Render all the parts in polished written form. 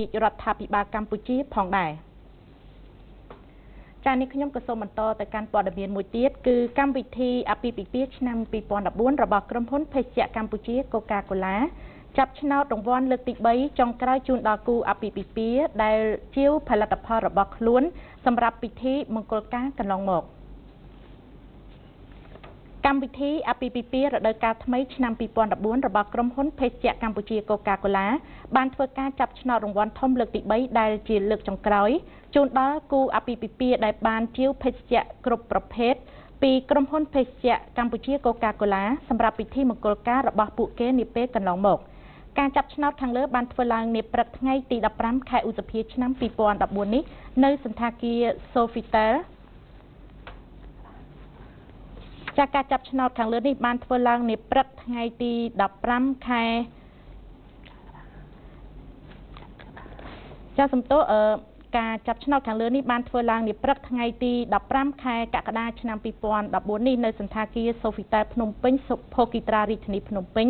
រាជរដ្ឋាភិបាលកម្ពុជាផងដែរ។ ចា នេះខ្ញុំក៏សូមបន្តទៅកាន់ព័ត៌មានមួយទៀត គឺកម្មវិធីអាពាហ៍ពិពាហ៍ឆ្នាំ2014របស់ក្រុមហ៊ុនភេសជ្ជៈកម្ពុជាកូកាកូឡា ចាប់ឆ្នោតរង្វាន់លើកទី3ចុងក្រោយជូនដល់គូអាពាហ៍ពិពាហ៍ដែលជាវផលិតផលរបស់ខ្លួនសម្រាប់ពិធីមង្គលការកន្លងមក។ កម្មវិធីអាពាហ៍ពិពាហ៍រដូវកាលថ្មីឆ្នាំ2014របស់ក្រុមហ៊ុនភេសជ្ជៈកម្ពុជាកូកាកូឡា បានធ្វើការចាប់ឆ្នោតរង្វាន់ធំលើកទី3ដែលជាលើកចុងក្រោយជូនដល់គូអាពាហ៍ពិពាហ៍ដែលបានជាវភេសជ្ជៈគ្រប់ប្រភេទពីក្រុមហ៊ុនភេសជ្ជៈកម្ពុជាកូកាកូឡាសម្រាប់ពិធីមង្គលការរបស់ពួកគេនាពេលកន្លងមក។ ការចាប់ឆ្នោតខាងលើបានធ្វើឡើងនាព្រឹកថ្ងៃទី15ខែឧសភាឆ្នាំ2014នេះ នៅសណ្ឋាគារ Sofitel។ ចា ការចាប់ឆ្នោតខាងលើនេះបានធ្វើឡើងនាព្រឹកថ្ងៃទី15ខែ ចា សំទោស អឺការចាប់ឆ្នោតខាងលើនេះបានធ្វើឡើងនាព្រឹកថ្ងៃទី15ខែកក្កដាឆ្នាំ2014នេះ នៅសណ្ឋាគារ Sofitel ភ្នំពេញ ភោគិត្រារាជធានីភ្នំពេញ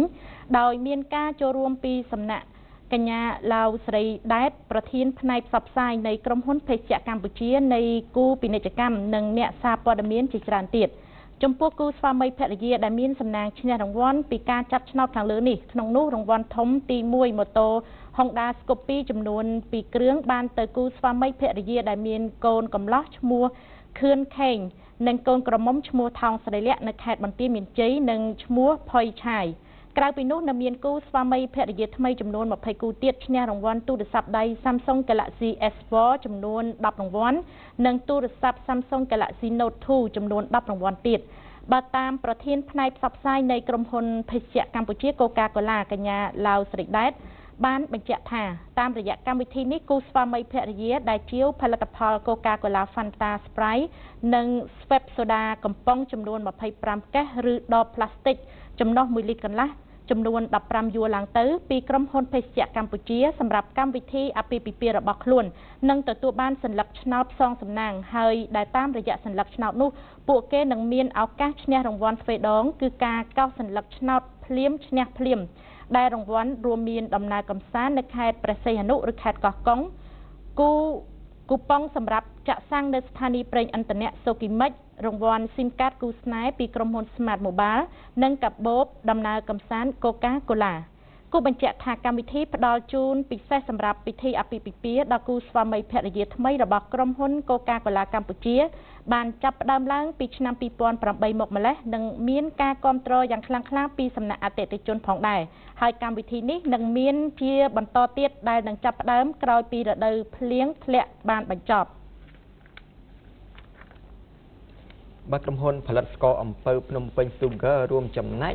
ដោយមានការចូលរួមពីសំណាក់កញ្ញាឡាវស្រីដែត ប្រធានផ្នែកផ្សព្វផ្សាយនៃក្រុមហ៊ុនភេសជ្ជៈកម្ពុជា នៃគូពាណិជ្ជកម្ម និងអ្នកសារព័ត៌មានជាច្រើនទៀត។ ចំពោះគូស្វាមីភរិយាដែលមានសំណាងឈ្នះរង្វាន់ពីការចាប់ឆ្នោតខាងលើនេះ ក្នុងនោះរង្វាន់ធំទី1 ម៉ូតូ Honda Scoopy ចំនួន2គ្រឿង បានទៅគូស្វាមីភរិយាដែលមានកូនកំលោះឈ្មោះខឿនខេង និងកូនក្រមុំឈ្មោះថោងស្រីលក្ខ នៅខេត្តបន្ទាយមានជ័យ និងឈ្មោះផុយឆាយ។ ក្រៅពីនោះ នៅមានគូស្វាមីភរិយាថ្មីចំនួន20គូទៀតឈ្នះរង្វាន់ទូរស័ព្ទដៃ Samsung Galaxy S4 ចំនួន10រង្វាន់ និងទូរស័ព្ទ Samsung Galaxy Note 2ចំនួន10រង្វាន់ទៀត។ បើតាមប្រធានផ្នែកផ្សព្វផ្សាយនៃក្រុមហ៊ុនភេសជ្ជៈកម្ពុជាកូកាកូឡា កញ្ញាឡាវស្រីដែត បានបញ្ជាក់ថា តាមរយៈកម្មវិធីនេះ គូស្វាមីភរិយាដែលជាវផលិតផលកូកាកូឡា Fanta Sprite និង Schweppes Soda កំប៉ុងចំនួន25កេស ឬដបប្លាស្ទិកចំណុះ1លីត្រកន្លះ ចំនួន15យួរឡើងទៅ ពីក្រុមហ៊ុនភេសជ្ជៈកម្ពុជាសម្រាប់កម្មវិធីអាពាហ៍ពិពាហ៍របស់ខ្លួន នឹងទទួលបានសន្លឹកឆ្នោតផ្សងសំណាង ហើយដែលតាមរយៈសន្លឹកឆ្នោតនោះ ពួកគេនឹងមានឱកាសឈ្នះរង្វាន់ទ្វេដង គឺការកោសសន្លឹកឆ្នោតភ្លាមឈ្នះភ្លាម ដែលរង្វាន់រួមមានដំណើរកម្សាន្តនៅខេត្តព្រះសីហនុឬខេត្តកោះកុង គូគូប៉ុងសម្រាប់ចាក់សាំងនៅស្ថានីយ៍ប្រេងឥន្ធនៈសូគីម៉ិច រង្វាន់ស៊ីមកាតគូស្នេហ៍ពីក្រុមហ៊ុន Smart Mobile និងកាបូបដំណើរកម្សាន្តកូកាកូឡា។ គូបញ្ជាក់ថា កម្មវិធីផ្ដល់ជូនពិសេសសម្រាប់ពិធីអាពាហ៍ពិពាហ៍ដល់គូស្វាមីភរិយាថ្មីរបស់ក្រុមហ៊ុនកូកាកូឡាកម្ពុជា បានចាប់ផ្ដើមឡើងពីឆ្នាំ2008មកម្លេះ និងមានការគាំទ្រយ៉ាងខ្លាំងក្លាពីសំណាក់អតិថិជនផងដែរ ហើយកម្មវិធីនេះនឹងមានជាបន្តទៀត ដែលនឹងចាប់ផ្ដើមក្រោយពីរដូវភ្លៀងធ្លាក់បានបញ្ចប់។ បាទ ក្រុមហ៊ុនផលិតស្ករអំពៅភ្នំពេញ Sugar រួមចំណែក